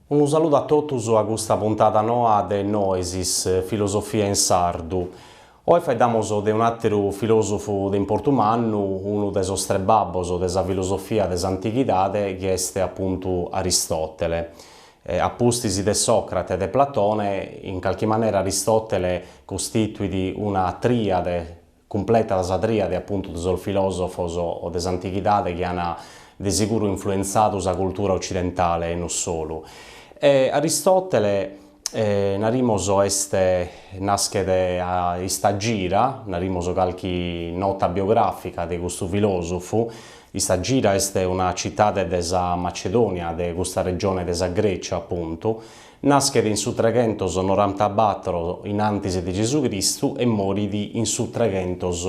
Unu saludu a totus a custa puntada noa de Noesis, Filosofia in sardu. Oe faeddamos de un'àteru filòsofu de importu mannu, unu de sos tres babbos de sa filosofia de s'antighidade, chi est apuntu Aristòtele. A pustis de Sòcrate e de Platone, in calchi manera Aristòtele costituit una trìade, cumpletat sa trìade apuntu de sos filòsofos de s'antighidade chi an de seguru influentzadu sa cultura ocidentale e no solu. E Aristòtele, narimos, est naschet a Istagira, narimos calchi nota biogràfica de custu filòsofu, Istagira est una citade de sa Macedònia, de custa regione de sa Grècia apuntu, Naschet in su treghentos norantabator in antis de Gesù Cristu e morit in su treghentos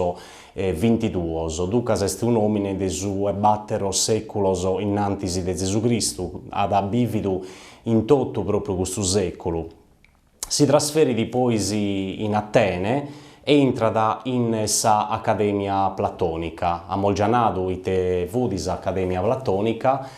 bintiduos, duncas est un'òmine de su 'e bàteros sèculos in antis de Gesù Cristu, at bìvidu in totu pròpriu custu sèculu. Si trasferit pois in Atene e intrat in sa Acadèmia Platònica. Amos già nadu ite fut sa Acadèmia Platònica,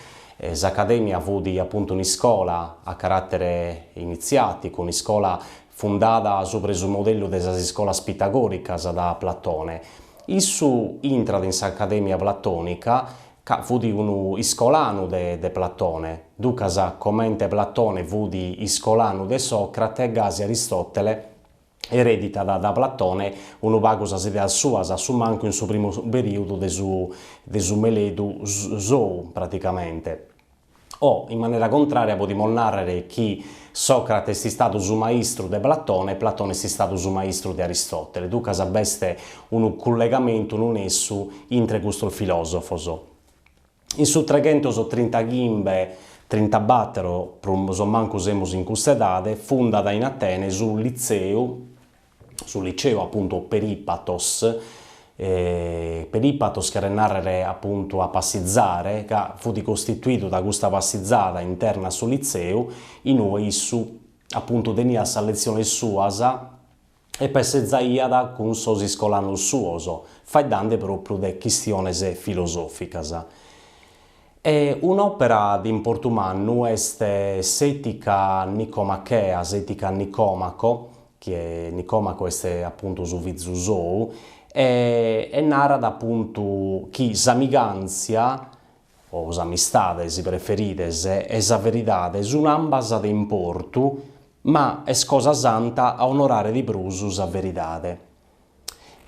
S'Acadèmia fut apuntu un'iscola a caràtere initziàticu, un'iscola fundada subra su modellu de sas iscolas pitagòricas da Platone. Issu intrat in s'Acadèmia Platònica ca fut unu iscolanu de de Platone, duncas comente Platone fut iscolanu de Sòcrate, gasi Aristòtele ereditat da Platone unu pagu sas ideas suas, a su mancu in su primu perìodu de su de su meledu sou, praticamente. O, in manera contrària, podimus nàrrere chi Sòcrate est istadu su maistru de Platone e Platone est istadu su maistru de Aristòtele, duncas b'est unu cullegamentu, unu nessu intre custos filòsofos. In su treghentos trintaghimbe, trintabattero, prus o mancu semus in custa edade, fundat in Atene su Litzeu, su liceu apuntu Peripatos, Peripatos cheret nàrrere apuntu a passizare, ca fut costituidu da custa passizada interna a su litzeu, in ue issu apuntu teniat sas letziones suas, e passizaiat cun sos iscolanos suos, faeddande pròpriu de chistiones filosòficas. E un'òpera de importu mannu est s'Etica Nicomachea, s'Etica Nicomaco, chi Nicomaco est apuntu su fizu sou, e e narat apuntu chi s'amigàntzia, o s'amistade si preferides, e sa veridade sun ambas de importu, ma est cosa santa a onorare de prus sa veridade.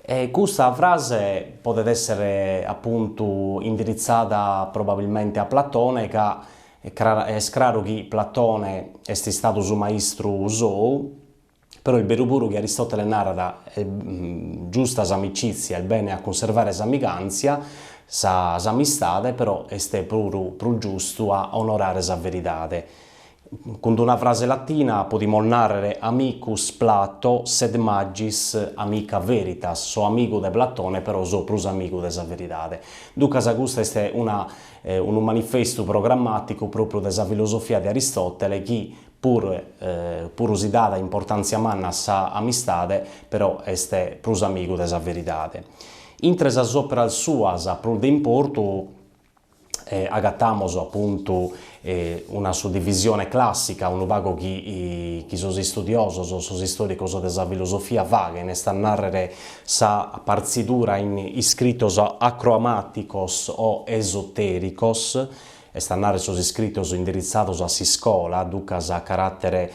E custa frase podet èssere apuntu indiritzada probabilmente a Platone ca est craru chi Platone est istadu su maistru sou, Però est beru puru chi Aristotele narat est giusta s'amicizia, est bene a cunservare s'amigàntzia, sa s'amistade, però est puru prus giustu a onorare sa veridade. Cun d'una frase latina podimus nàrrere amicus Plato sed magis amica veritas, so amigu de Platone però so prus amigu de sa veridade. Duncas custa est una unu manifestu programmàticu pròpriu de sa filosofia de Aristotele chi Puru puru si dat importantzia manna a sa amistade, però est prus amigu de sa veridade. Intre sas òperas suas prus de importu agatamos apuntu una suddivisione clàssica, unu pagu chi chi sos istudiosos, sos istòricos de sa filosofia faghen, est a nàrrere sa partzidura in iscritos acroamàticos o esotèricos, est a nàrrere sos iscritos indiritzados a s'iscola, duncas a caràtere,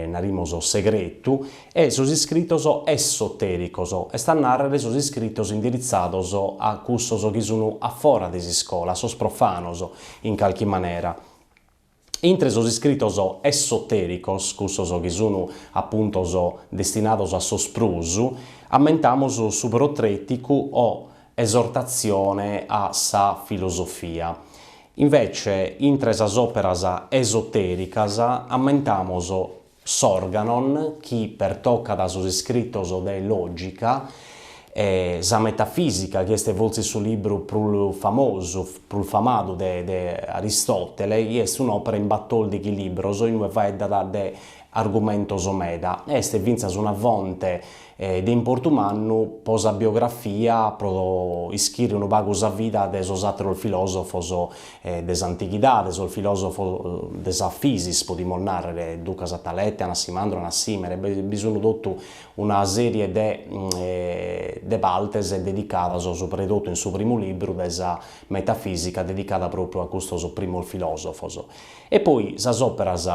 narimos, segretu, e sos iscritos essotèricos, est a nàrrere sos iscritos indiritzados a cussos chi sun a fora de s'iscola, a sos profanos, in calchi manera. Intre sos iscritos essotèricos, cussos chi sun apuntos destinados a sos prus, ammentamos su protrèticu o Esortatzione a sa filosofia. Invece, intre sas òperas esotèricas ammentamos s'Organon, chi pertocat sos iscritos de lògica, e sa Metafìsica, chi est fortzis su libru prus famosu, prus famadu de de Aristòtele, chi est un'òpera in batòldighi libros in ue faeddat de. argumentos meda e est fintzas una fonte de importu mannu po sa biografia, pro ischire unu pagu sa vida de sos àteros filòsofos de s'antighidade, sos filòsofos de sa physis, podimus nàrrere, duncas Talete, Anassimandro, Anassimene, bi sun totu una sèrie de de partes dedicadas, subra 'e totu in su primu libru de sa metafìsica dedicada pròpriu a custos primos filòsofos. E poi sas òperas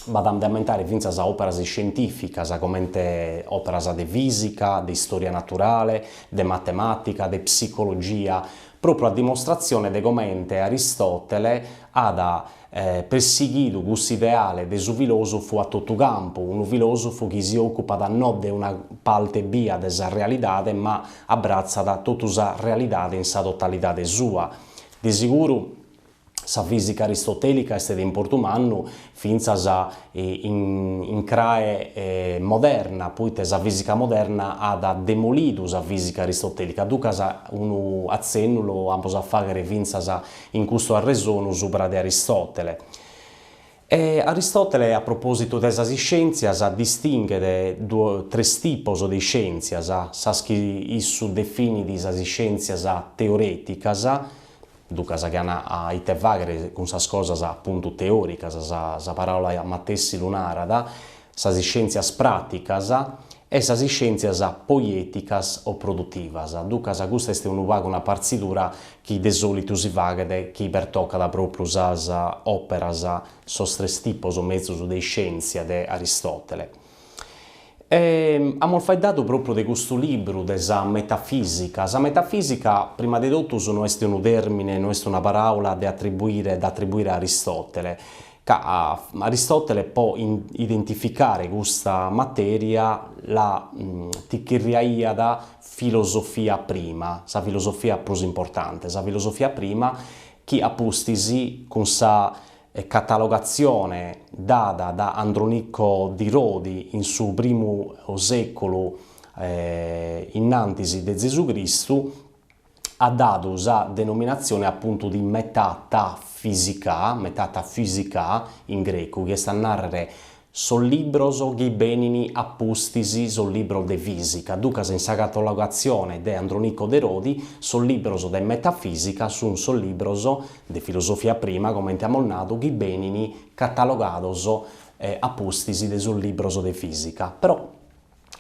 B'at de ammentare fintzas òperas iscientìficas, comente òperas de fìsica, de istòria naturale, de matemàtica, de psicologia, pròpriu a dimostratzione de comente Aristòtele at persighidu cussu ideale de su filòsofu a totu campu, unu filòsofu chi si òcupat no de una parte ebbia de sa realidade ma abratzat totu sa realidade in sa totalidade sua. De seguru Sa fìsica aristotèlica est de importu mannu fintzas in crae moderna, poite sa fìsica moderna at demolidu sa fìsica aristotèlica, duncas unu atzennu lu amus a fàghere fintzas in custu arresonu subra de Aristòtele. E Aristòtele a propòsitu de sas iscièntzias distinghet tres tipos de iscièntzias, sas chi issu definit sas iscièntzias teorèticas, duncas chi an a ite fàghere cun sas cosas apuntu teòricas, sa sa paràula matessi lu narat, sas iscièntzias pràticas e sas iscièntzias poièticas o produtivas. Duncas custa est unu pagu una partzidura chi de sòlitu si faghet chi pertocat pròpriu sas òperas, sos tres tipos mezus de iscièntzia de Aristòtele. E amus faeddadu pròpriu de custu libru de sa metafìsica. Sa metafìsica, prima de totus, no est unu tèrmine, no est una paràula de atribuire de atribuire a Aristòtele, ca Aristòtele po identificare custa matèria la tichirriaiat filosofia prima, sa filosofia prus importante, sa filosofia prima chi a pustis cun sa catalogatzione dada da Andronico di Rodi in su primu sèculu innantis de Zesu Cristu, at dadu sa denominatzione apuntu di metà ta fisica, metà ta fisica in grecu, chi est a nàrrere sos libros chi benin a pustis sos libros de fìsica, duncas in sa catalogatzione de Andronico de Rodi sos libros de metafìsica sun sos libros de filosofia prima, comente amus nadu, chi benin catalogados a pustis de sos libros de fìsica. Però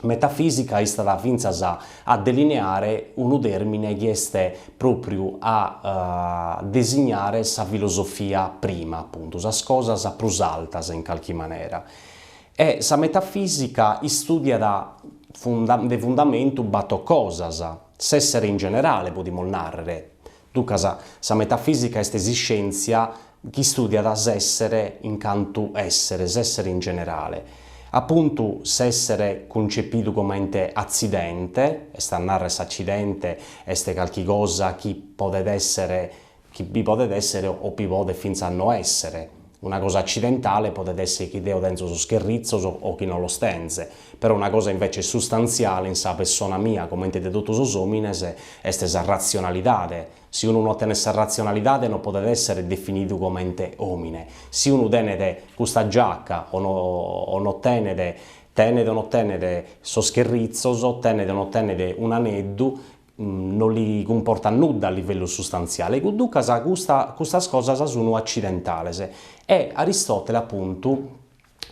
Metafìsica istat fintzas a delineare unu tèrmine chi est pròpriu a designare sa filosofia prima, apuntu, sas cosas prus altas in calchi manera. E sa metafìsica istùdiat de fundamentu bator cosas, s'èssere in generale, podimus nàrrere, duncas sa metafìsica est s'iscièntzia chi istùdiat s'èssere in cantu èssere, s'èssere in generale. Apuntu s'èssere cuncepidu comente atzidente, est a nàrrere s'acidente est calchi cosa chi podet èssere, chi bi podet èssere o bi podet fintzas no èssere. Una cosa acidentale podet èssere chi deo tenzo sos cherritzos o chi no los tenze, però una cosa invece sustantziale in sa pessona mia, comente de totu sos òmines, est sa ratzionalidade, Si unu no tenet sa ratzionalidade no podet èssere definidu comente òmine. Si unu tenet custa giaca o no o no tenet, tenet o no tenet sos cherritzos, tenet o no tenet un'aneddu, no li cumportat nudda a livellu sustantziale. Duncas custa custas cosas sun acidentales. E Aristòtele apuntu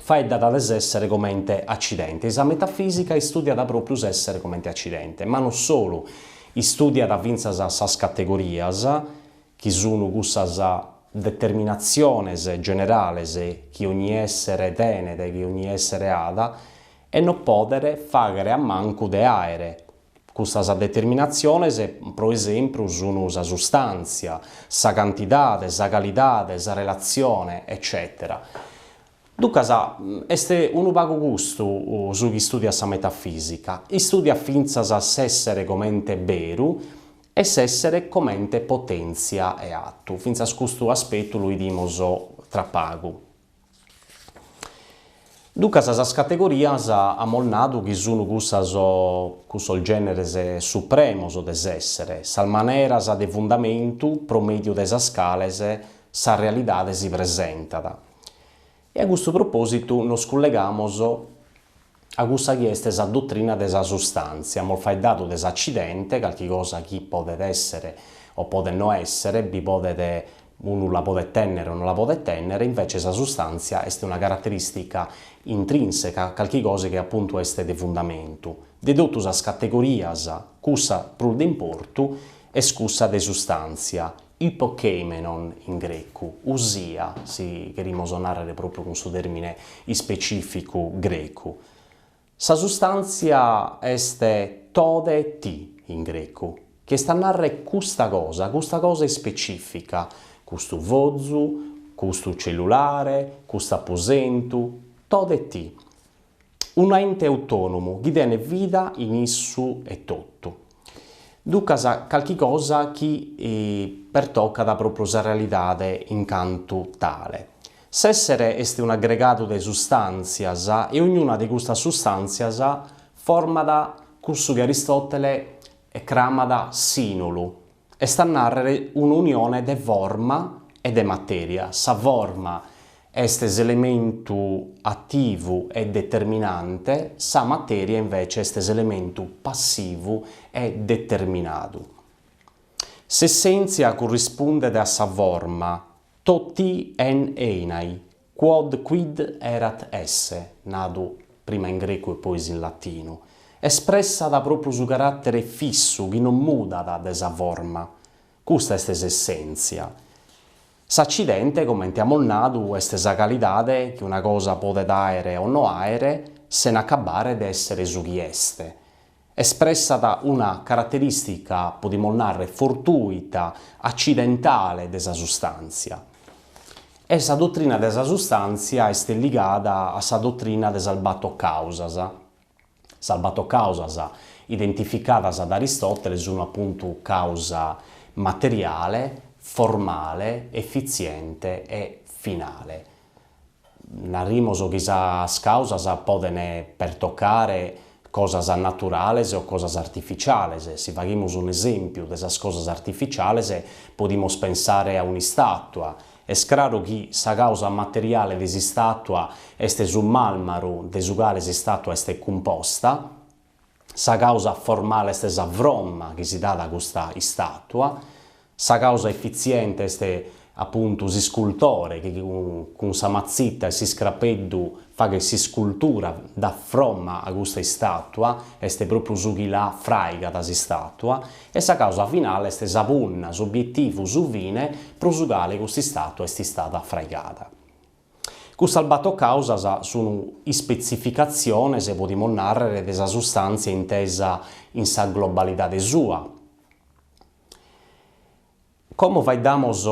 faeddat de s'èssere comente acidente. Sa metafìsica istùdiat pròpriu s'èssere comente acidente, ma non solu, istùdiat fintzas sas categorias, chi sun cussas determinatziones generales chi ogni èssere tenet, chi ogni èssere at, e non podet fàghere a mancu de àere. Custas determinatziones, pro esempru, sun sa sustàntzia, sa cantidade, sa calidade, sa relatzione, eccètera Duncas, est unu pagu custu su chi istùdiat sa metafìsica, istùdiat fintzas s'èssere comente beru e s'èssere comente potèntzia e atu. Fintzas custu aspetu lu 'idimus tra pagu. Duncas sas categorias amus nadu chi sun cussas cussos gèneres supremos de s'èssere, sas maneras de fundamentu pro mèdiu de sas cales sa realidade si presentat. E a custu propòsitu nos cullegamos a cussa chi est sa dotrina de sa sustàntzia. Amus faeddadu de s'acidente, calchi cosa chi podet èssere o podet no èssere, bi podet, unu la podet tènnere o no la podet tènnere, invece sa sustàntzia est una caraterìstica intrìnseca, calchi cosa chi apuntu est de fundamentu. De totu sas categorias, cussa prus de importu est cussa de sustàntzia, Hypokeimenon in grecu, usia, si cherimos nàrrere pròpriu cun su tèrmine ispecìficu grecu. Sa sustàntzia est tode ti in grecu, chi est a nàrrere custa cosa, custa cosa ispecìfica, custu fozu, custu cellulare, custu aposentu, tode ti. Unu ente autònomu chi tenet vida in issu etotu. Duncas calchi cosa chi pertocat pròpriu sa realidade in cantu tale. S'èssere est un'agregadu de sustàntzias e ognuna de custas sustàntzias format cussu chi Aristòtele cramat sìnolu, est a nàrrere un'unione de forma e de matèria, sa forma est s'elementu ativu e determinante, sa matèria invece est s'elementu passivu e determinadu. S'essèntzia currispundet a sa forma, to ti en einai, quod quid erat esse, nadu prima in grecu e pois in latinu, espressat pròpriu su caràtere fissu chi non mudat de sa forma. Custa est s'essèntzia. S'acidente, comente amus nadu, est sa calidade chi una cosa podet àere o no àere sena acabbare de èssere su chi est. Espressat una caraterìstica, podimus nàrrere, fortùita, acidentale de sa sustàntzia. E sa dotrina de sa sustàntzia est ligada a sa dotrina de sas bator càusas. Sas bator càusas identificadas da Aristòtele sunt apuntu càusa materiale, formale, efitziente e finale. Narimos chi sas càusas podent pertocare cosas naturales o cosas artificiales. Si faghimus un'esèmpiu de sas cosas artificiales podimus pensare a un'istàtua. Est craru chi sa càusa materiale de s'istàtua est su màlmaru de su cale s'istàtua est cumposta, sa càusa formale est sa fromma chi si dat a custa istàtua, sa càusa efitziente est apuntu s'iscultore chi cun sa matzita e s'iscrapeddu faghet s'iscultura, dat fromma a custa istàtua, est pròpriu su chi la fràigat s'istàtua, e sa càusa finale est sa punna, s'obietivu, su fine pro su cale custa istàtua est istada fraigada. Custas bator càusas sun ispetzificatziones, podimus nàrrere, de sa sustàntzia intesa in sa globalidade sua. Como faeddamos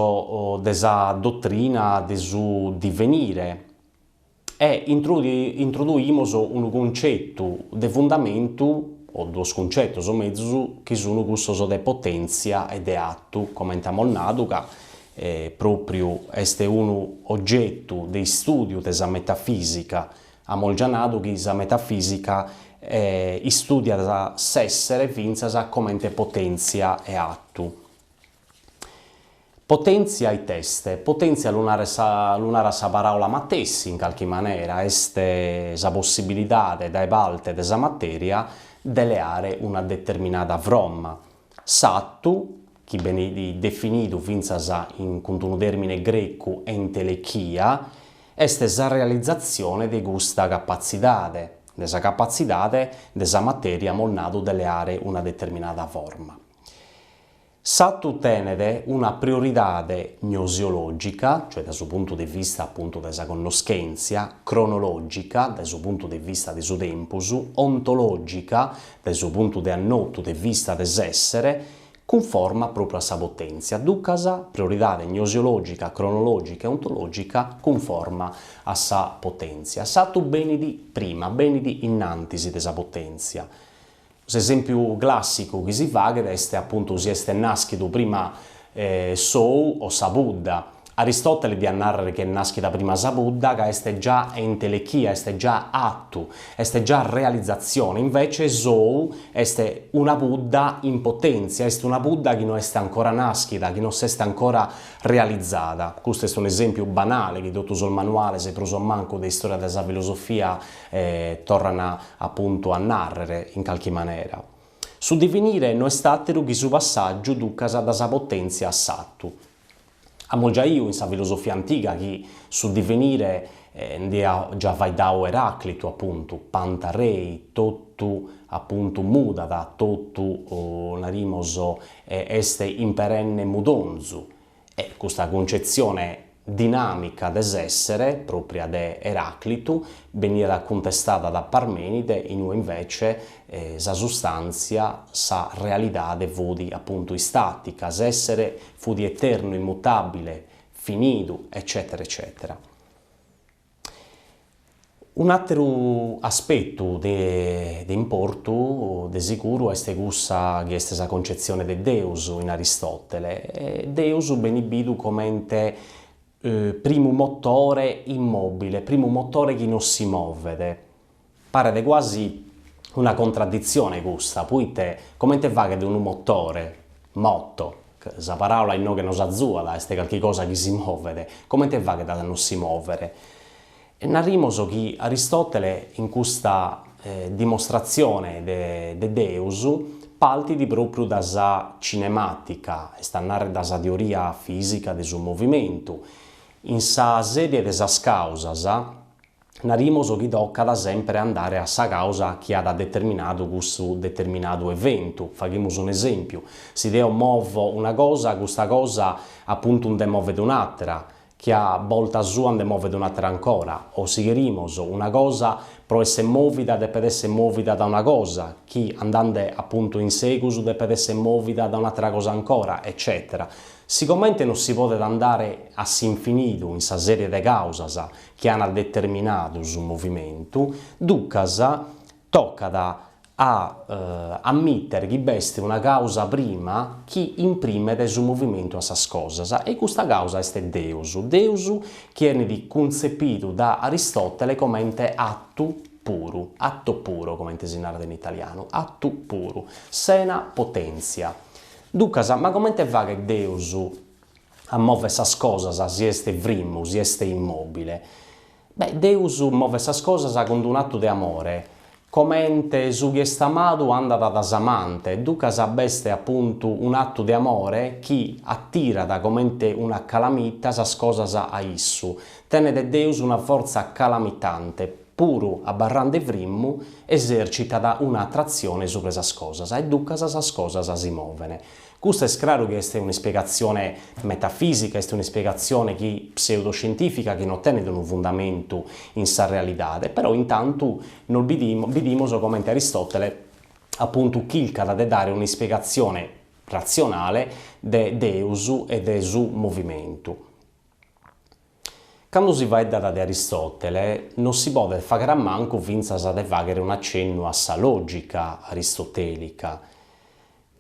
de sa dotrina de su divenire e introduimos unu cuntzetu de fundamentu, o duos cuntzetos mezus, chi sun cussos de potèntzia e de atu, comente amos nadu ca pròpriu est unu ogetu de istùdiu de sa metafìsica, amos già nadu chi sa metafìsica istùdiat s'èssere fintzas comente potèntzia e atu. Potèntzia it'est? Potèntzia lu narat sa lu narat sa paràula matessi in calchi manera, est sa possibilidade dae parte de sa matèria de leare una determinada fromma. S'atu, chi benit definidu fintzas in cun unu tèrmine grecu entelechia, est sa realizatzione de custa capatzidade, de sa capatzidade de sa matèria amos nadu de leare una determinada forma. S'atu tenet una prioridade gnosiològica, cioè dae su puntu de vista apuntu de sa connoschèntzia, cronològica, dae su puntu de vista de su tempus, ontològica, dae su puntu de annotu de vista de s'èssere, cunforma pròpriu a sa potèntzia, duncas prioridade gnosiològica, cronològica e ontològica cunforma a sa potèntzia. S'atu benit prima, benit innantis de sa potèntzia. S'esèmpiu clàssicu chi si faghet est apuntu si est nàschidu prima s'ou o sa pudda. Aristòtele diat nàrrere chi est nàschida prima sa pudda ca est già entelechia, est già atu, est già realizatzione, invece s'ou est una pudda in potèntzia, est una pudda chi no est ancora nàschida, chi no s'est ancora realizada. Custu est un'esèmpiu banale chi totu sos manuales prus o mancu de istòria de sa filosofia torran apuntu a nàrrere in calchi manera. Su divenire no est àteru chi su passàgiu ducas da sa potèntzia a s'atu. Amus già 'iu in sa filosofia antiga chi su divenire nd'iat già faeddadu Eraclitu, apuntu, panta rei, totu apuntu mudat, totu, narimos, est in perenne mudonzu. E custa cuncetzione dinàmica de s'èssere, pròpria de Eràclitu, beniat cuntestada da Parmènide, in ue invece sa sustàntzia, sa realidade fut apuntu istàtica, s'èssere fut eternu, immutàbile, finidu, eccètera eccètera. Un'àteru aspetu de importu, de seguru, est cussa chi est sa concetzione de Deus in Aristòtele. Deus benit bidu comente primu motore immòbile, primu motore chi non si movet. Paret quasi una contradditzione custa, poite comente faghet unu motore, moto, sa paraula inoghe nos azuat, est calchi cosa chi si movet, comente faghet a non si mòvere? E narimos chi Aristòtele in custa dimostratzione de Deus partit pròpriu da sa cinemàtica, est a narrer da sa teoria fìsica de su movimentu. In sa sèrie de sas càusas, Narimos chi tocat sempre andare a sa causa chi at determinadu cussu determinadu eventu. Faghimus un'esèmpiu, si deo movo una cosa, custa cosa apuntu nde movet un'àtera, chi a bolta sua nde movet un'àtera ancora, o si cherimos, una cosa pro esser mòvida depet esser mòvida da una cosa, chi andande apuntu in segus depet esser mòvida da un'àtera cosa ancora, eccètera Sigomente non si podet andare a s'infinidu in sa sèrie de causas chi an determinadu su movimentu, ducas tocat a ammìtere chi b'est una causa prima chi imprimet su movimentu a sas cosas e custa causa est Deus, Deus chi 'enit cuntzepidu da Aristòtele comente atu puru, atto puro comente si narat in italianu, atu puru, sena potèntzia. Ducas, ma comente faghet Deus a mover sas cosas si est frimmu, si est immobile? Beh, Deus movet sas cosas cun d'un'attu de amore, comente su chi est amadu andat da s'amante, ducas b'est apuntu un'attu de amore chi attirat comente una calamita sas cosas a issu. Tenet Deus una fortza calamitante, puru abarrande frimmu, esercitat una attratzione subra sas cosas e ducas sas cosas si moven. Custa est craru chi est un'ispiegatzione metafìsica, est un'ispiegatzione chi pseudoscientìfica chi no tenet unu fundamentu in sa realidade, però intantu nos bidimos comente Aristòtele apuntu chircat de dare un'ispiegatzione ratzionale de Deus e de su movimentu. Cando si faeddat de Aristòtele non si podet fàghere a mancu fintzas de fàghere un'acennu a sa lògica aristotèlica.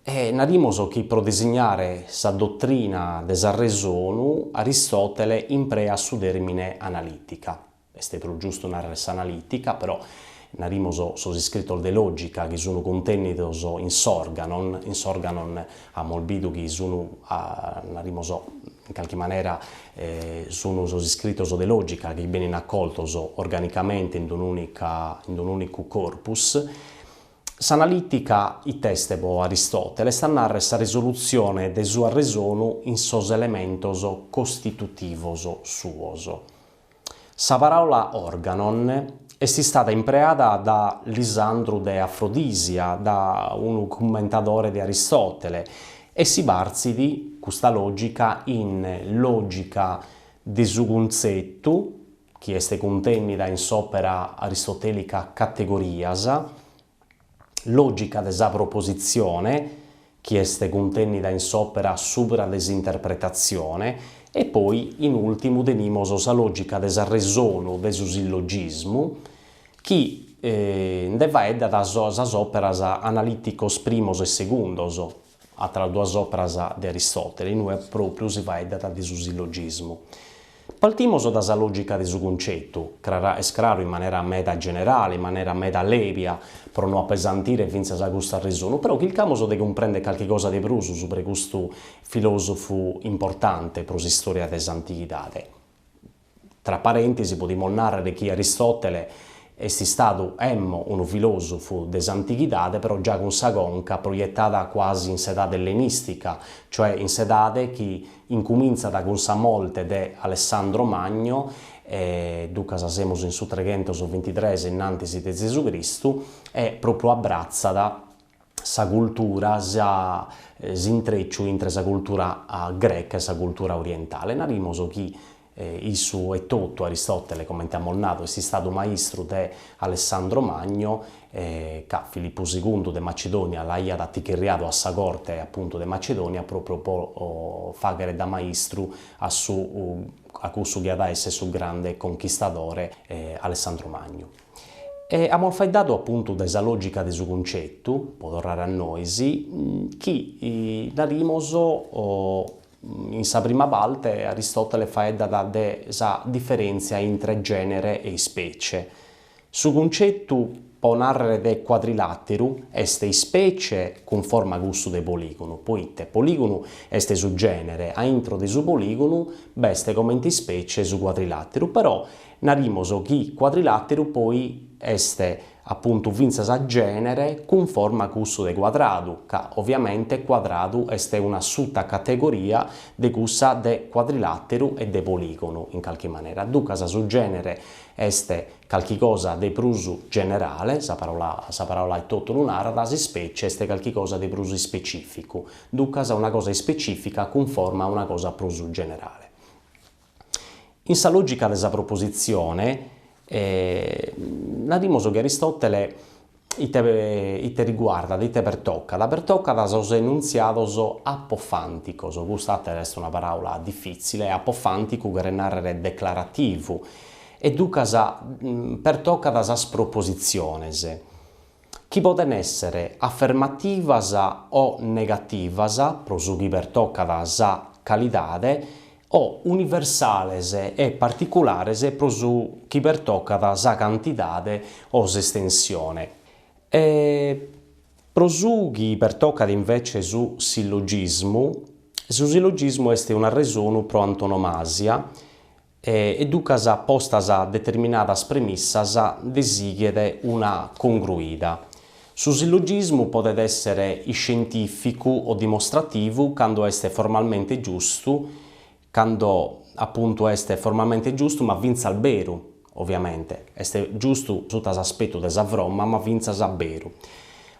E narimos chi pro disignare sa dotrina de s'arresonu Aristòtele impreat su tèrmine analìtica. Est prus giustu nàrrere s'analìtica, però narimos sos iscritos de lògica chi sun cuntènnidos in s'Organon, in s'Organon amus bidu chi sun, narimos, in calchi manera sun sos iscritos de lògica chi benin acoltos organicamente in un'ùnica, in un'ùnicu corpus. S'analìtica it'est pro Aristòtele? Est a nàrrere sa risolutzione de su arresonu in sos elementos costitutivos suos. Sa paràula organon est istada impreada da Lisandru de Afrodisia, da unu cummentadore de Aristòtele, e si partzit custa lògica in lògica de su cuntzetu, chi est cuntènnida in s'òpera aristotèlica Categorias, lògica de sa propositzione, chi est cuntènnida in s'òpera Subra de s'interpretatzione, e poi, in ùltimu, tenimos sa lògica de s'arresonu de su sillogismu, chi nde faeddat sas òperas Analìticos primos e segundos. àteras duas òperas de Aristòtele, in ue pròpriu si faeddat de su sillogismu. Partimos da sa lògica de su cuntzetu, crara, est craru in manera meda generale, in manera meda lèbia, pro no apesantire fintzas custu arresonu, però chircamos de cumprèndere carchi cosa de prus subra custu filòsofu importante pro s'istòria de s'antighidade. Tra parèntesi podimus nàrrere chi Aristòtele est istadu, emmo, unu filòsofu de s'antighidade, però già cun sa conca proietada cuasi in s'edade ellenìstica, cioè in s'edade chi incumintzat cun sa morte de Alessandro Magno, e duncas semus in su treghentos bintitres innantis de Zesu Cristu, e pròpriu abbratzat sa cultura, sa s'intrecciu intre sa cultura greca e sa cultura orientale. Narimus chi issu etotu, Aristotele, comente amus nadu, est istadu maistru de Alessandro Magno, ca Filippu segundu de Macedonia l'aiat atichirriadu a sa corte apuntu de Macedonia propriu po faghere da maistru a su a cussu chi at a essere su grande conchistadore Alessandro Magno. E amus faeddadu apuntu de sa lògica de su cuntzetu, pro torrare a nois, chi narimus in sa prima parte Aristòtele faeddat de sa diferèntzia intre gènere e ispècie. Su cuntzetu, pro nàrrere de cuadrilàteru, est ispècie cunforma a cussu de polìgonu, poite polìgonu est su gènere, a intro de su polìgonu b'est comente ispècie su cuadrilàteru, però Narimus chi cuadrilàteru poi est apuntu fintzas a gènere cunforma a cussu de cuadradu, ca oviamente cuadradu est una sutacategoria de cussa de cuadrilàteru e de polìgonu in calchi manera. Duncas su gènere est calchi cosa de prus generale, sa parola sa parola etotu lu narat, s'ispècie est calchi cosa de prus ispecìficu, duncas una cosa ispecìfica cunforma a una cosa prus generale. In sa lògica de sa propositzione, narimus chi Aristòtele ite ite riguardat, ite pertocat, pertocat sos enuntziados apofànticos, custa àtera est una paràula difìtzile, apofànticu cheret nàrrere declarativu, e duncas pertocat sas propositziones, chi podent èssere afermativas o negativas pro su chi pertocat sa calidade o universales e particulares pro su chi pertocat sa cantidade o s'estensione. E pro su chi pertocat invece su sillogismu, su sillogismu est un'arresonu pro antonomàsia E ducas postas determinadas premissas nde sighet una congruida. Su sillogismu podet èssere iscientìficu o dimostrativu cando est formalmente giustu, cando apuntu est formalmente giustu ma fintzas beru, oviamente, est giustu suta s'aspetu de sa fromma ma fintzas beru.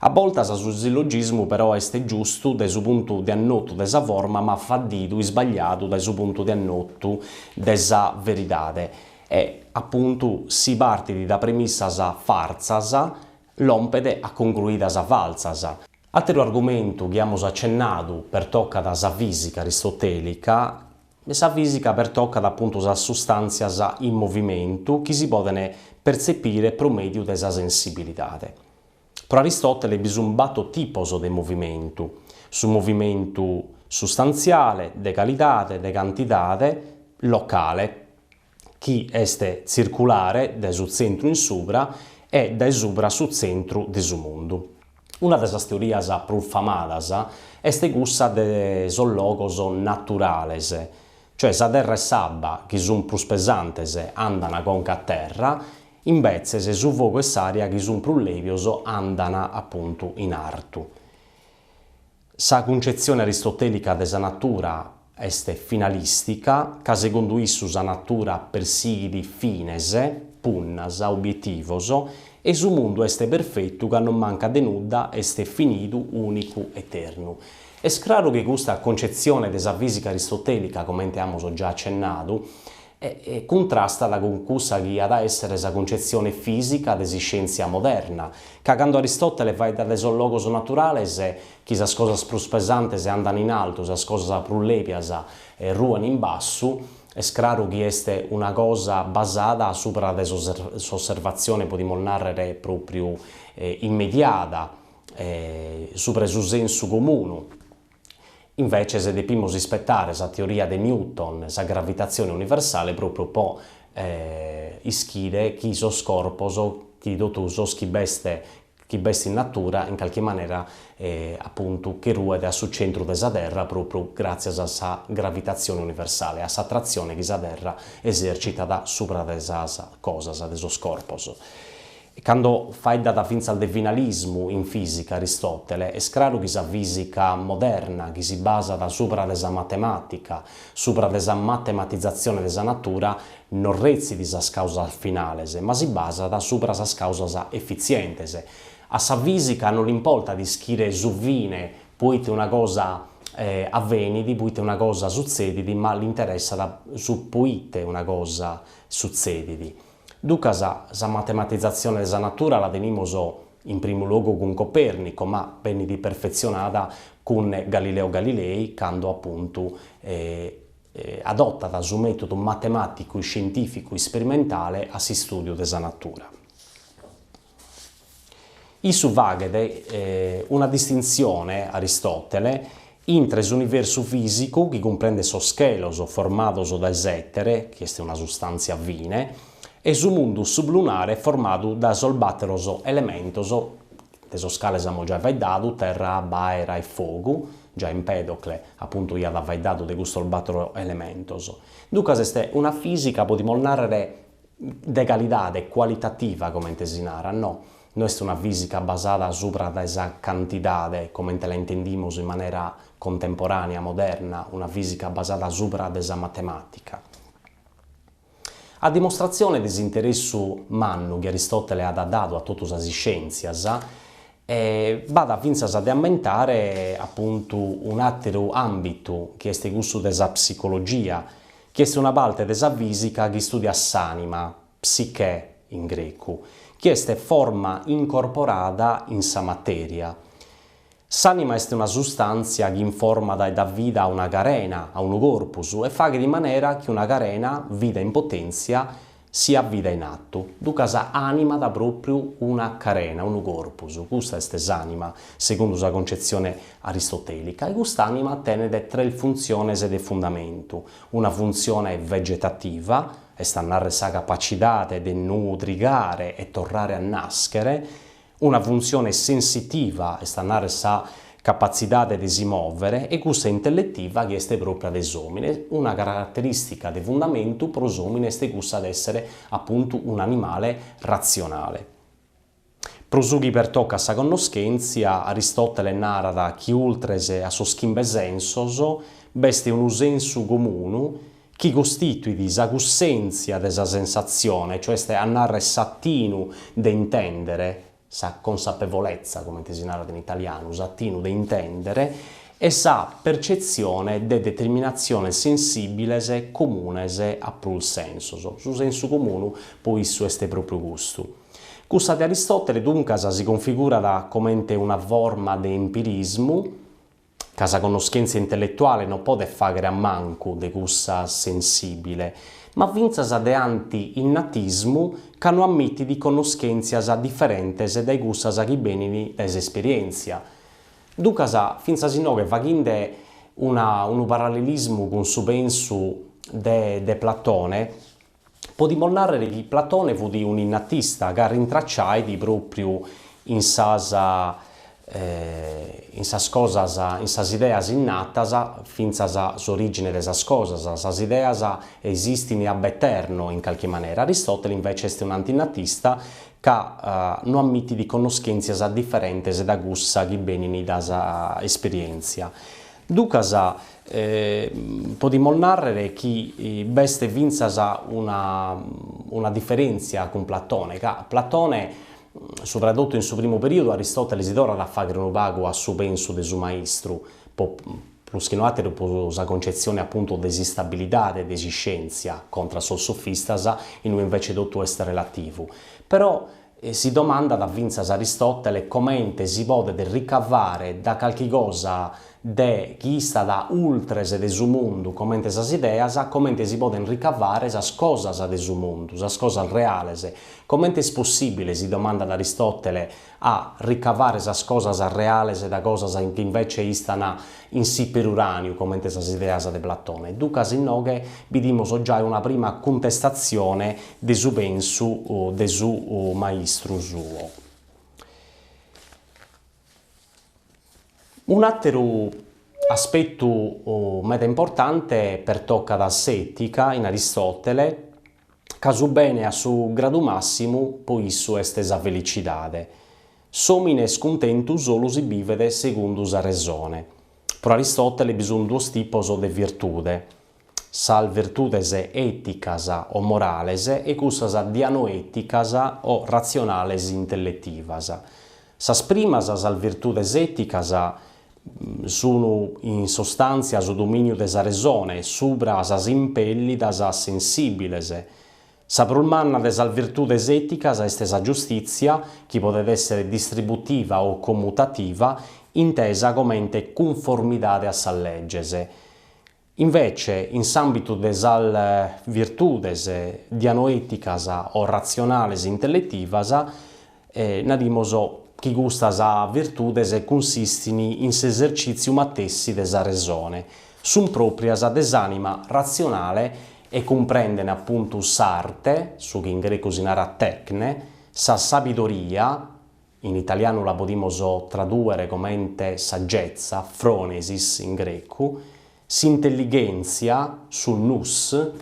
A boltas su sillogismu però est giustu dae su puntu de annotu de sa forma ma faddidu, isbagliadu dae su puntu de annotu de sa veridade e, apuntu, si partit da premissas fartzas, lompet a congruidas faltzas. Àteru argumentu chi amus acennadu pertocat sa fìsica aristotèlica, Sa fìsica pertocat apuntu sas sustàntzias in movimentu chi si podent pertzepire pro mèdiu de sa sensibilidade. Pro Aristòtele bi sunt bator tipos de movimentu, su movimentu sustantziale, de calidade, de cantidade, locale, chi est tzirculare dae su tzentru in subra e dae subra a su tzentru de su mundu. Una de sas teorias prus famadas est cussa de sos logos naturales, cioè sa terra e s'abba, chi sunt prus pesantes, andan conca a terra, imbetzes su fogu e s'aria, chi sunt prus lèbios, andan apuntu in artu. Sa cuncetzione aristotèlica de sa natura est finalìstica, ca segundu issu sa natura persighit fines, punnas, obietivos, e su mundu est perfetu ca non mancat de nudda, est finidu, ùnicu, eternu. Est craru chi custa concetzione de sa fìsica aristotèlica, comente amus già acennadu, e cuntrastat cun cussa chi at a èssere sa cuncetzione fìsica de s'iscièntzia moderna, ca cando Aristòtele faeddat de sos logos naturales, chi sas cosas prus pesantes andan in altu, sas cosas prus lèbias ruen in bassu, est craru chi est una cosa basada subra de s'osservatzione, podimus nàrrere, pròpriu immediada, subra su sensu comunu. Inveces depimus ispetare sa teoria de Newton, sa gravitatzione universale propriu po ischire chi sos corpos, chi totu sos chi b'est chi b'est in natura in calchi manera apuntu che ruet a su centru de sa Terra propriu gratzias a sa gravitatzione universale, a s'atratzione chi sa Terra esercitat subra de sas cosas, de sos corpos. Cando faeddat fintzas de finalismu in fìsica Aristòtele, est craru chi sa fìsica moderna, chi si basat subra de sa matemàtica, subra de sa matematizatzione de sa natura, non retzit sas càusas finales, ma si basat subra sas càusas efitzientes. A sa fìsica non l'importat ischire su fine, poite una cosa avenit, poite una cosa sutzedit, ma l'interessat su poite una cosa sutzedit. Ducas, sa matematizatzione de sa natura la tenimus in primu logu cun Copernico, ma benit perfetzionada cun Galileo Galilei cando apuntu adotat su mètodu matemàticu iscientìficu isperimentale a s'istùdiu de sa natura. Issu faghet una distintzione, Aristòtele, intre s'universu fìsicu, chi cumprendet sos chelos formados dae s'ètere, chi est una sustàntzia fine, e su mundu sublunare formadu dae sos bàteros elementos, de sos cales amus giai faeddadu, terra, abba, aera e fogu, giai Empedocle apuntu iat faeddadu de custos bàtoro elementos. Duncas est una fìsica, podimus nàrrere, de calidade, cualitativa comente si narat, no, no est una fìsica basada subra de sa cantidade comente la intendimus in manera contemporànea, moderna, una fìsica basada subra de sa matemàtica. A dimostratzione de s'interessu mannu chi Aristòtele at dadu a totu sas iscièntzias, b'at fintzas de ammentare apuntu un'àteru àmbitu chi est cussu de sa psicologia, chi est una parte de sa fìsica chi istùdiat s'ànima, psyché in grecu, chi est forma incorporada in sa matèria. S'ànima est una sustàntzia chi informat e dat vida a una carena, a unu corpus, e faghet in manera chi una carena, vida in potèntzia, siat vida in atu. Duncas ànimat pròpriu una carena, unu corpus. Custa est s'ànima, segundu sa concetzione aristotèlica, e cust'ànima tenet tres funtziones de fundamentu, una funtzione vegetativa, est a nàrrere sa capacidade de nudrigare e torrare a nàschere, Una funtzione sensitiva, est a nàrrere sa capatzidade de si mòvere, e cussa intelletiva chi est pròpria de s'òmine. Una caraterìstica de fundamentu pro s'òmine est cussa de èssere apuntu un'animale ratzionale. Pro su chi pertocat sa connoschèntzia, Aristòtele narat chi ultres a sos chimbe sensos b'est unu sensu comunu chi costituit sa cussèntzia de sa sensatzione, cioè est a nàrrere s'atinu de intèndere, sa consapevolezza, comente si narat in italianu, s'atinu de intèndere, e sa percetzione de determinatziones sensìbiles comunes a prus sensos. Su sensu comunu po issu est pròpriu custu. Cussa de Aristòtele duncas si configurat comente una forma de empirismu, ca sa connoschèntzia intelletuale no podet fàghere a mancu de cussa sensìbile, ma fintzas de anti-innatismu ca no ammitit connoschèntzias diferentes dae cussas chi benint dae s'esperièntzia. Duncas, fintzas inoghe faghende una unu parallelismu cun su pensu de de Platone, podimus nàrrere chi Platone fut un'innatista ca rintracciait pròpriu in sas in sas cosas, in sas ideas innatas, fintzas s'orìgine de sas cosas, sas ideas esistint ab eterno in calchi manera, Aristòtele invece est un'antinnatista ca no ammitit connoschèntzias diferentes da cussa chi benint da sa esperièntzia. Duncas podimus nàrrere chi b'est fintzas una una diferèntzia cun Platone, ca Platone, subra totu in su primu perìodu, Aristòtele si torrat a fàghere unu pagu a su pensu de su maistru, po prus chi no àteru pro sa concetzione apuntu de s'istabilidade de s'iscièntzia contra sos sofistas, in ue invece totu est relativu. Però Si domandat fintzas Aristòtele comente si podet ricavare da calchi cosa de chi istat ultres de su mundu comente sas ideas, comente si podent ricavare sas cosas de su mundu, sas cosas reales. Comente est possìbile, si domandat Aristòtele, a ricavare sas cosas reales da cosas chi invece istan in s'iperuràniu, comente sas ideas de Platone. Ducas inoghe bidimus giai una prima cuntestatzione de su pensu de su maistru suo. Un'àteru aspetu meda importante pertocat s'ètica in Aristòtele, ca su bene a su gradu màssimu po issu est sa felicidade. S'òmine est cuntentu solu si bivet segundu sa resone. Pro Aristòtele bi sunt duos tipos de virtude, sas virtudes èticas o morales e cussas dianoèticas o ratzionales intelletivas. Sas primas, sas virtudes èticas, sun in sostàntzia su domìniu de sa resone subra sas impèllidas sensìbiles. Sa prus manna de sas virtudes èticas est sa giustìtzia, chi podet èssere distributiva o commutativa, intesa comente cunformidade a sas leges. Invece, in s'àmbitu de sas virtudes dianoèticas o ratzionales intelletivas, nadimus chi custas virtudes cunsistin in s'esercìtziu matessi de sa resone, sunt pròprias de s'ànima ratzionale e cumprenden apuntu s'arte, su chi in grecu si narat tecne, sa sabidoria, In italianu la podimus tradùere comente saggezza, phronesis in grecu, s'intellighèntzia, su nous,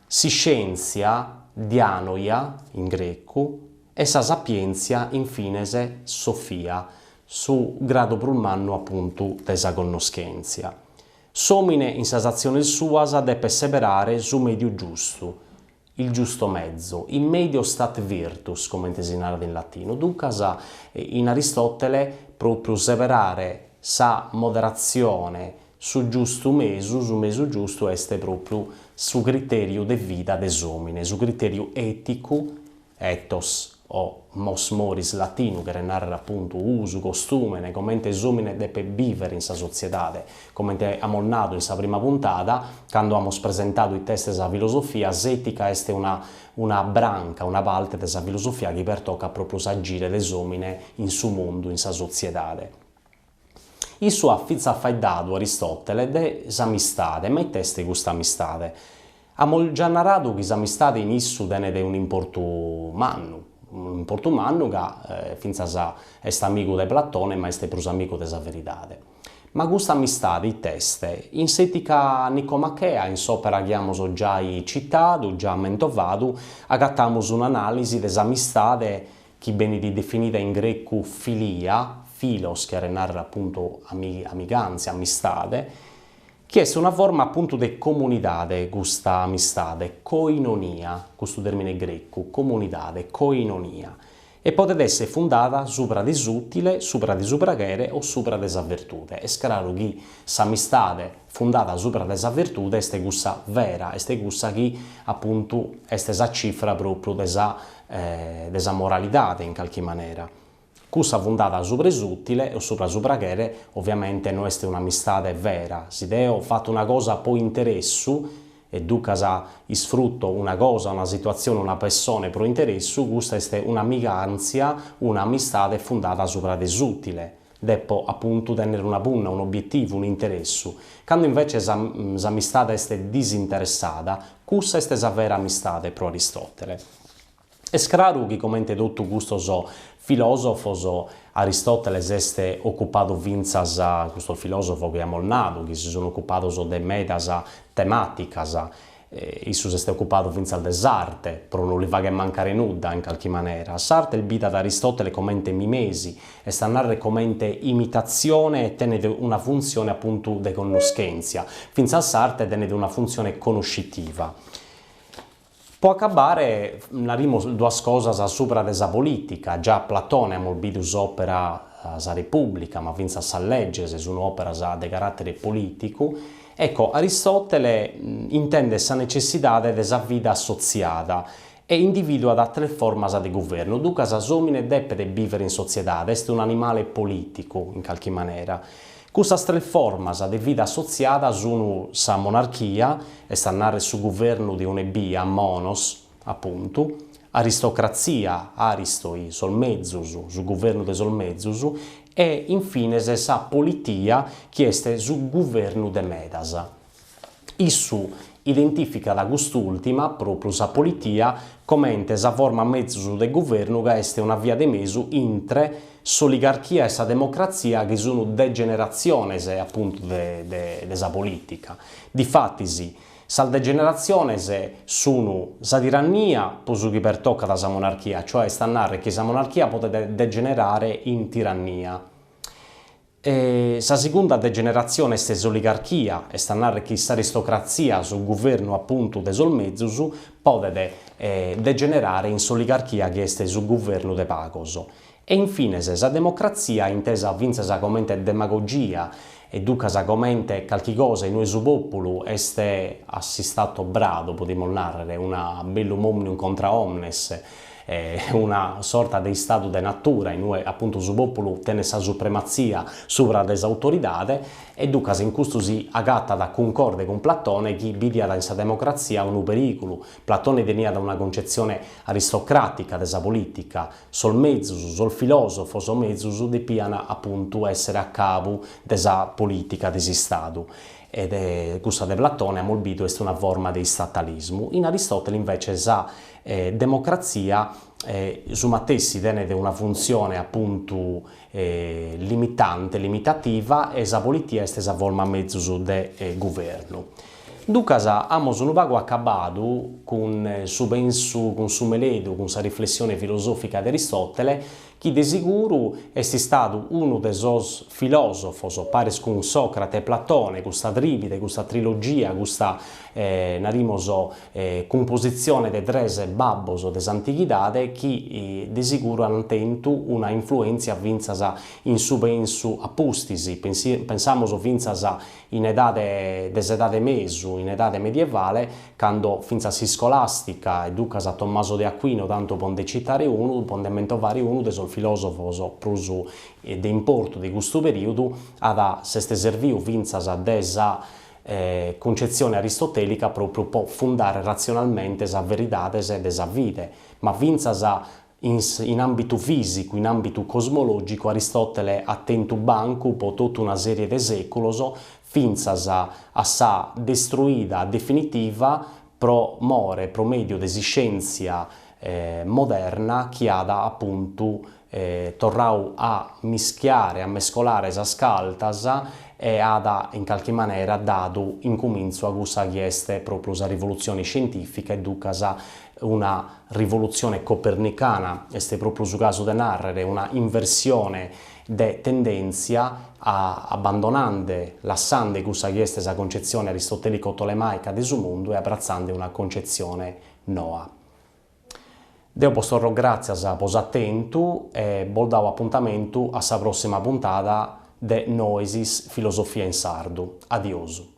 s'iscièntzia, dianoia in grecu, e sa sapièntzia, in fines, sophia, su gradu prus mannu apuntu de sa connoschèntzia. S'òmine in sas atziones suas depet seberare su mèdiu giustu, il giusto mezzo, in medio stat virtus, comente si narat in latinu, duncas in Aristòtele pròpriu seberare sa moderatzione, su giustu mesu, su mesu giustu est pròpriu su critèriu de vida de s'òmine, su critèriu èticu, ethos o mos moris latinu cheret nàrrere apuntu usu, costùmene, comente s'òmine depet bìvere in sa sotziedade. Comente amus nadu in sa prima puntada, cando amus presentadu ite est sa filosofia, s'ètica est una una branca, una parte de sa filosofia chi pertocat pròpriu s'agire de s'òmine in su mundu, in sa sotziedade. Issu at fintzas faeddadu, Aristòtele, de s'amistade, ma ite est custa amistade? Amus già naradu chi s'amistade in issu tenet un'importu mannu, un'importu mannu ca fintzas est amigu de Platone ma est prus amigu de sa veridade. Ma custa amistade ite est? In s'Etica Nicomachea, in s'òpera chi amus giai citadu, già mentovadu, agatamus un'anàlisi de s'amistade chi benit definida in grecu philia, philos cheret nàrrere apuntu amigàntzia, amistade, chi est una forma apuntu de comunidade custa amistade, koinonia, custu tèrmine grecu, comunidade, koinonia, e podet èssere fundada subra de s'ùtile, subra de su praghere o subra de sa virtude. Est craru chi s'amistade fundada subra de sa virtude est cussa vera, est cussa chi apuntu est sa cifra pròpriu de sa de sa moralidade in calchi manera. Cussa fundada subra s'ùtile o subra su praghere oviamente no est un'amistade vera, si deo fato una cosa po interessu e ducas isfruto una cosa, una situatzione, una pessone pro interessu, custa est un'amigàntzia, un'amistade fundada subra de s'ùtile. Depo apuntu tènnere una punna, un'obietivu, un'interessu. Cando invece s'amistade est disinteressada, cussa est sa vera amistade pro Aristòtele. Est craru chi comente totu custos filòsofos, Aristòtele s'est ocupadu fintzas, custos filòsofos chi amus nadu, chi si sunt ocupados de medas temàticas, Issu s'est ocupadu fintzas de s'arte, pro no li fagher mancare nudda in calchi manera. S'arte est bida da Aristòtele comente mimesi, est a nàrrere comente imitatzione e tenet una funtzione apuntu de connoschèntzia. Fintzas s'arte tenet una funtzione conoscitiva. Po acabare narimus duas cosas subra de sa polìtica, già Platone amus bidu s'òpera Sa Repùblica, ma fintzas sas leges sunt òperas de caràtere polìticu, ecco, Aristòtele intendet sa netzessidade de sa vida assotziada e indivìduat tres formas de guvernu, duncas s'òmine depet bìvere in sotziedade, est un'animale polìticu in calchi manera. Custas tres formas de vida assotziada sun sa monarchia, est a narrer su guvernu de un'ebbia, monos, apuntu, aristocratzia, aristoi, sos mezus, su guvernu de sos mezus, e in fines sa politia chi est su guvernu de medas. Issu identificat cust'ùltima, pròpriu sa politia, comente sa forma mezus de guvernu ca est una via de mesu intre s'oligarchia e sa democratzia chi sun degeneratziones apuntu de de sa polìtica. Difatis, sas degeneratziones sun sa tirannia pro su chi pertocat sa monarchia, cioè est a narrer chi sa monarchia podet degenerare in tirannia. E sa segunda degeneratzione est s'oligarchia, est a narrer chi s'aristocratzia, su guvernu apuntu de sos mezus, podet degenerare in s'oligarchia chi est su guvernu de pagos. E in fines sa democratzia, intesa fintzas comente demagogia e duncas comente calchi cosa in ue su pòpulu est a s'istato brado, podimus narrer, una bellum omnium contra omnes, una sorta de istadu de natura in ue apuntu su pòpulu tenet sa suprematzia subra de s'autoridade e duncas in custu si agatat cuncorde cun Platone chi bidiat in sa democratzia unu perìgulu. Platone teniat una cuncetzione aristocràtica de sa polìtica, sos mezus, sos filòsofos mezus depian apuntu èssere a cabu de sa polìtica de s'istadu e cussa de Platone amus bidu est una forma de istatalismu. In Aristòtele invece sa Democratzia su matessi tenet una funtzione apuntu limitante, limitativa e sa politia est sa forma mezus de guvernu. Duncas amus unu pagu acabadu cun su pensu, cun su meledu, cun sa riflessione filosòfica de Aristòtele chi de siguru est istadu unu de sos filòsofos, paris cun Sòcrate e Platone, custa trìpide, custa trilogia, custa, narimus, cumpositzione de tres babbos de s'antighidade chi de siguru ant tentu una influèntzia fintzas in su pensu a pustis, pensamus fintzas in edade de s'edade mesu, in edade medievale, cando fintzas s'iscolàstica, e duncas Tommaso de Aquino, tantu pro nde citare unu, pro nde mentovare unu de sos filòsofos prus de importu de custu perìodu, at s'est serviu fintzas de sa cuncetzione aristotèlica pròpriu pro fundare ratzionalmente sas veridades de sa fide, ma fintzas In in àmbitu fìsicu, in àmbitu cosmològicu, Aristòtele at tentu bancu po totu una sèrie de sèculos, fintzas a sa destruida definitiva pro more, pro mèdiu de s'iscièntzia moderna chi at apuntu torrau a mischiare, a mescolare sas cartas e at in calchi manera dadu incumintzu a cussa chi est pròpriu sa rivolutzione iscientìfica e duncas una rivolutzione copernicana, est pròpriu su casu de nàrrere, una inversione de tendèntzia a abbandonande, lassande cussa chi est sa concetzione aristotelico-tolemaica de su mundu e abratzande una concetzione noa. Deo bos torro gràtzias po s'atentu e bos dao apuntamentu a sa pròssima puntada de Noesis Filosofia in Sardu. Adiosu.